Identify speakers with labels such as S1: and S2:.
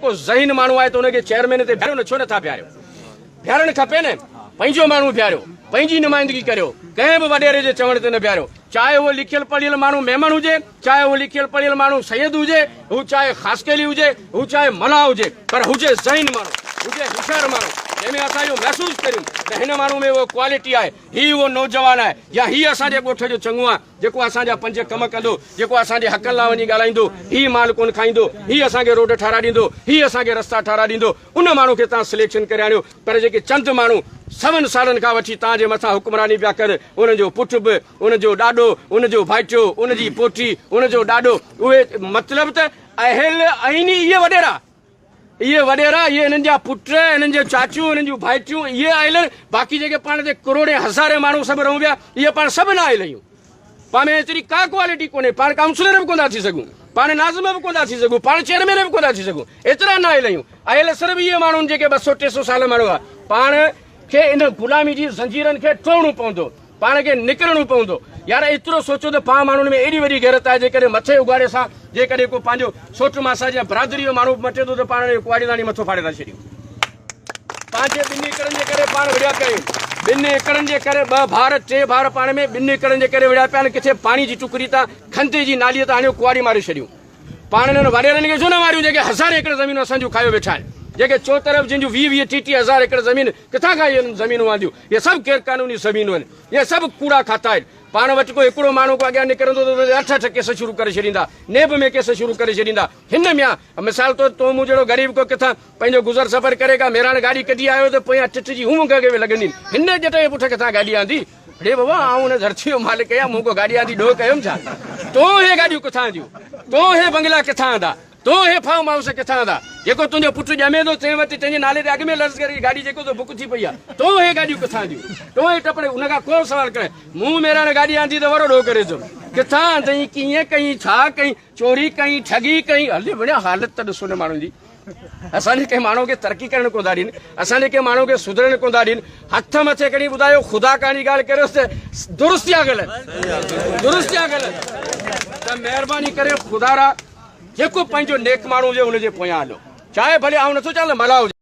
S1: ڪو ذهين ماڻهو آهي ته ان کي چيئرمين تي بيهاريو نه، ڇو نٿا بيهاريو؟ بيهارڻ کپي نه، پنهنجو ماڻهو بيهاريو، پنهنجي نمائندگي ڪريو، ڪنهن به وڏيري جي چوڻ تي نه بيهاريو، چاهي اهو لکيل پڙهيل ماڻهو ميمڻ هجي، چاهي اهو لکيل پڙهيل ماڻهو سيد هجي، هو چاهي خاصخيلي هجي، هو چاهي ملاح هجي، پر هجي ذهين ماڻهو، هجي هوشيار ماڻهو، جنهن ۾ اسان اهو محسوس ڪريون ته هن ماڻهو ۾ اهو ڪوالٽي آهي، هي اهو نوجوان آهي يا هي اسان جي ڳوٺ جو چڱو آهي. جيڪو اسان جا پنج ڪم ڪندو، جيڪو اسان جي حقن لاء وڃي ڳالهائيندو، هي مال ڪونه کائيندو، هي اسان کي روڊ ٺاهرائي ڏيندو، هي اسان کي رستا ٺاهرائي ڏيندو، ان ماڻهو کي توهان سليڪشن ڪري آڻيو، پر جيڪي چند ماڻهو سون سالن کان وٺي توهان جي مٿان حڪمراني پيا ڪن، انهن جو پٽ به، ان جو ڏاڏو، ان جو ڀائٽيو، ان جي پوٽي، ان جو ڏاڏو، اهي مطلب ته اهل آهن ئي اهي وڏيرا. اهي وڏيرا، اهي انهن جا پٽ، انهن جون چاچيون، انهن جون ڀائٽيون، اهي آيل آهن، باقي جيڪي پاڻ تي ڪروڙين هزارين ماڻهو سڀ رهون پيا، اهي پاڻ سڀ نه آيل آهيون. پاڻ ۾ ايتري ڪا ڪوالٽي ڪونهي، پاڻ ڪائونسلر به ڪونه ٿا ٿي سگهون، پاڻ ناظم به ڪونه ٿا ٿي سگهون، پاڻ چيئرمين به ڪونه ٿا ٿي سگهون، ايترا نه آيل آهيون. آيل صرف اهي ماڻهو آهن جيڪي 200 300 سال ماڻهو هئا. پاڻ کي ان غلامي جي زنجيرن کي ٽوڙڻو پوندو. پاڻ کي نڪرڻو پوندو. يار ايترو سوچو ته پاڻ ماڻهن ۾ ايڏي وڏي غيرت آهي جيڪڏهن مٿي اگهاڙي سان جيڪڏهن ڪو پنهنجو سوٽ ماسات يا برادري جو ماڻهو به مٽي ٿو ته پاڻ ان جو ڪهاڙي تاڻي مٿو ڦاڙي ٿا ڇڏيون. پنهنجي ٻن ايڪڙن جي ڪري پاڻ وڙهيا پيا آهيون. ٻن ايڪڙن جي ڪري ٻه ڀائر ٽي ڀائر پاڻ ۾ ٻن ايڪڙن جي ڪري وڙهيا پيا آهن. ڪٿي پاڻي جي ٽڪري تان کنتي جي ناليء تان هڻيو ڪهاڙي ماري ڇڏيون. پاڻ انهن وڏيرن کي ڇو نه ماريون جيڪي هزارين ايڪڙ زمينون اسان جون کايو ويٺا آهن. جيڪي چوطرف جن جون 20 20 30 30 هزار ايڪڙ زمين ڪٿان کان اهي انهن زمينون آنديون. اهي سڀ غير قانوني زمينون آهن. اهي سڀ ڪوڙا کاتا آهن. پاڻ وٽ ڪو هڪڙو ماڻهو ڪو اڳيان نڪرندو ته ان تي اٺ اٺ ڪيس شروع ڪري ڇڏيندا. نيب ۾ ڪيس شروع ڪري ڇڏيندا. هن ميان مثال طور تو مون جهڙو غريب ڪو ڪٿان پنهنجو گذر سفر ڪري ڪا ميراڻ گاڏي ڪڍي آيو ته پويان ٽٽ جي هون کي به لڳندين. هن ڄٽ جي پٺ ڪٿان گاڏي آندي؟ اڙي بابا آئون هن ڌرتيء جو مالڪ آهيان، مون ڪو گاڏي آندي ڏوهه ڪيم ڇا؟ تو هي گاڏيون ڪٿان آنديون؟ تو هي بنگلا ڪٿان آندا؟ تو هي فارم هائوس ڪٿان آندا؟ جيڪو تنهنجو پٽ ڄمي ٿو تنهن وٽ تنهنجي نالي تي اڳ ۾ لفظ ڪري گاڏي جيڪو تو بڪ ٿي پئي آهي، تو هي گاڏيون ڪٿان آنديون؟ تو هي ٽپڙ ان کان ڪو سوال ڪري مون ميراڻ گاڏي آندي ته وڏو ڏوهه ڪري ٿو. ڪٿان آندئين؟ ڪيئن ڪئين؟ ڇا ڪئين؟ چوري ڪئين؟ ٺڳي ڪئين؟ هلي وڙهيا حالت ته ڏسو نه ماڻهن جي. اسان جي ڪنهن ماڻهو کي ترقي ڪرڻ ڪونه ٿا ڏين، اسان جي ڪنهن ماڻهو کي سڌرڻ ڪونه ٿا ڏين. هٿ مٿي کڻي ٻڌايو خدا ڪاڻي ڳالهه ڪريوس ته درست يا غلط؟ درست يا غلط؟ ته مهرباني ڪري خدا را جيڪو پنهنجو نيڪ ماڻهو هجي ان جي پويان هلو، چاهي ڀلي آئون نٿو چوان ته ملاح هجي.